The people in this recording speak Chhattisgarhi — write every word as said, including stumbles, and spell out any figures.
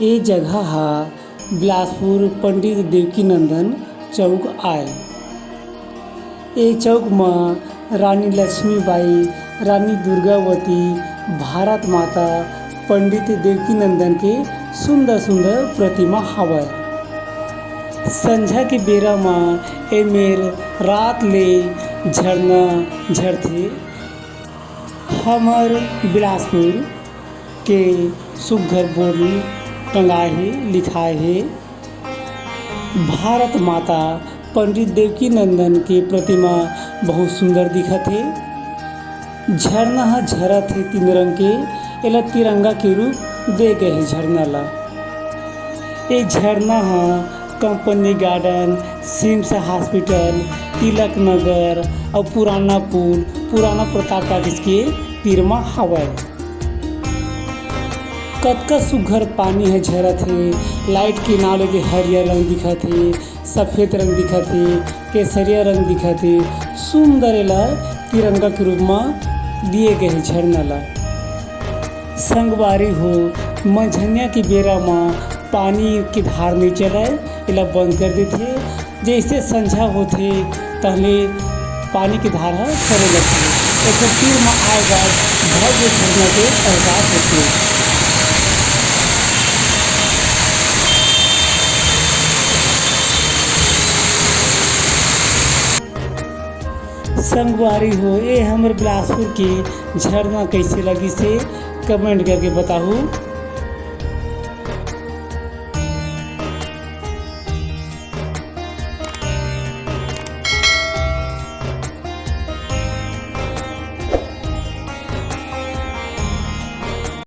ए जगह हा बिलासपुर पंडित देवकी नंदन चौक आय। ए चौक म रानी लक्ष्मीबाई, रानी दुर्गावती, भारत माता, पंडित देवकी नंदन के सुंदर सुंदर प्रतिमा हावय। संझा के बेरा म ए मेर रात ले झरना झरथे। हमर बिलासपुर के सुघ्घर बोर्ड टंगाए हे, लिखाए हे, भारत माता पंडित देवकी नंदन के प्रतिमा बहुत सुंदर दिखत हे। झरना ह झरत हे तीन रंग के, एला तिरंगा के रूप दे गए हे झरना ला। ए झरना ह company garden, CIMS hospital, Tilak Nagar अउ पुराना पुल, पुराना प्रताप टाकीज के तीर म हवय। कतका सुघ्घर पानी ह झरत हे, लाइट के नाव लेके हरियर रंग दिखत हे, सफेद रंग दिखत हे, केसरिया रंग दिखत हे। सुंदर एला तिरंगा के रूप म दिए गए हे झरना ला। संगवारी हो, मंझनिया के बेरा म पानी के धार नइ चलय, एला बंद कर देथे। जइसे संझा होथे, तहले पानी के धार ह चले लगथे। एकर तीर म आए बाद भव्य झरना के एहसास होथे। संगवारी हो, ए हमर बिलासपुर के झरना कइसे लगिस हे, कमेंट करके बताहू।